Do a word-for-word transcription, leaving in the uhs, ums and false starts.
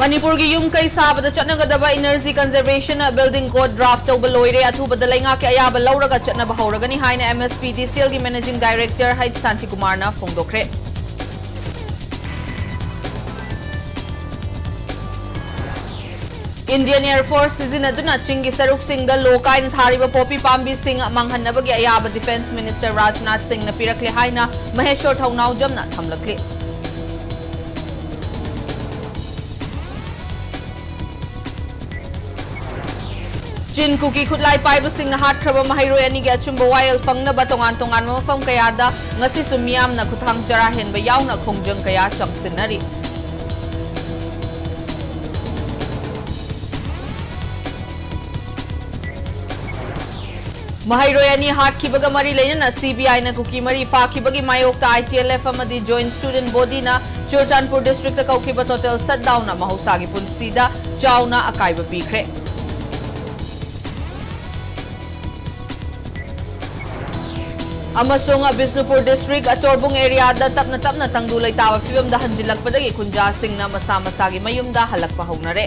ꯃꯅꯤꯄꯨꯔꯒꯤ ꯌꯨꯝ ꯀꯩ ꯁꯥꯕꯗ ꯆꯠꯅꯒꯗꯕ Energy Conservation Building Code draft ꯇꯧꯕ ꯂꯣꯏꯔꯦ꯫ ꯑꯊꯨꯕꯗ ꯂꯩꯉꯥꯛꯀꯤ ꯑꯌꯥꯕ ꯂꯧꯔꯒ ꯆꯠꯅꯕ ꯍꯧꯔꯒꯅꯤ ꯍꯥꯏꯅ MSPDCLꯒꯤ Managing Director H ꯁꯥꯟꯇꯤꯀꯨꯃꯥꯔꯅ ꯐꯣꯡꯗꯣꯛꯈ꯭ꯔꯦ꯫ Indian Air Force ꯁꯤꯖꯤꯟꯅꯗꯨꯅ ꯆꯤꯡꯒꯤ ꯁꯔꯨꯛꯁꯤꯡꯗ ꯂꯣ ꯀꯥꯏꯅ ꯊꯥꯔꯤꯕ ꯄꯣꯄꯤ ꯄꯥꯝꯕꯤꯁꯤꯡ ꯃꯥꯡꯍꯟꯅꯕꯒꯤ ꯑꯌꯥꯕ Defence Minister ꯔꯥꯖꯅꯥꯊ ꯁꯤꯡꯅ ꯄꯤꯔꯛꯂꯦ ꯍꯥꯏꯅ ꯃꯍꯦꯁꯣꯔ ꯊꯧꯅꯥꯎꯖꯝꯅ ꯊꯝꯂꯛꯂꯤ꯫ ꯆꯤꯟ ꯀꯨꯀꯤ ꯈꯨꯠꯂꯥꯏ ꯄꯥꯏꯕꯁꯤꯡꯅ ꯍꯥꯠꯈ꯭ꯔꯕ ꯃꯍꯩꯔꯣꯏ ꯑꯅꯤꯒꯤ ꯑꯆꯨꯝꯕ ꯋꯥꯌꯦꯜ ꯐꯪꯅꯕ ꯇꯣꯉꯥꯟ ꯇꯣꯉꯥꯟꯕ ꯃꯐꯝ ꯀꯌꯥꯗ ꯉꯁꯤꯁꯨ ꯃꯤꯌꯥꯝꯅ ꯈꯨꯠꯊꯥꯡ ꯆꯔꯥ ꯍꯦꯟꯕ ꯌꯥꯎꯅ ꯈꯣꯡꯖꯪ ꯀꯌꯥ ꯆꯪꯁꯤꯟꯅꯔꯤ꯫ ꯃꯍꯩꯔꯣꯏ ꯑꯅꯤ ꯍꯥꯠꯈꯤꯕꯒ ꯃꯔꯤ ꯂꯩꯅꯅ CBIꯅ ꯀꯨꯀꯤ ꯃꯔꯤ ꯐꯥꯈꯤꯕꯒꯤ ꯃꯥꯌꯣꯛꯇ ITLF ꯑꯃꯗꯤ Joint Student Bodyꯅ ꯆꯨꯔꯆꯥꯟꯄꯨꯔ districtꯇ ꯀꯧꯈꯤꯕ total shutdownꯅ ꯃꯍꯧꯁꯥꯒꯤ ꯄꯨꯟꯁꯤꯗ ꯆꯥꯎꯅ ꯑꯀꯥꯏꯕ ꯄꯤꯈ꯭ꯔꯦ꯫ ꯑꯃꯁꯨꯡ ꯕꯤꯁꯅꯨꯄꯨꯔ district ꯑꯆꯣꯔꯕꯨꯡ areaꯗ ꯇꯞꯅ ꯇꯞꯅ ꯇꯪꯗꯨ ꯂꯩꯇꯥꯕ ꯐꯤꯕꯝꯗ ꯍꯟꯖꯤꯜꯂꯛꯄꯗꯒꯤ ꯈꯨꯟꯖꯥꯁꯤꯡꯅ ꯃꯁꯥ ꯃꯁꯥꯒꯤ ꯃꯌꯨꯝꯗ ꯍꯜꯂꯛꯄ ꯍꯧꯅꯔꯦ꯫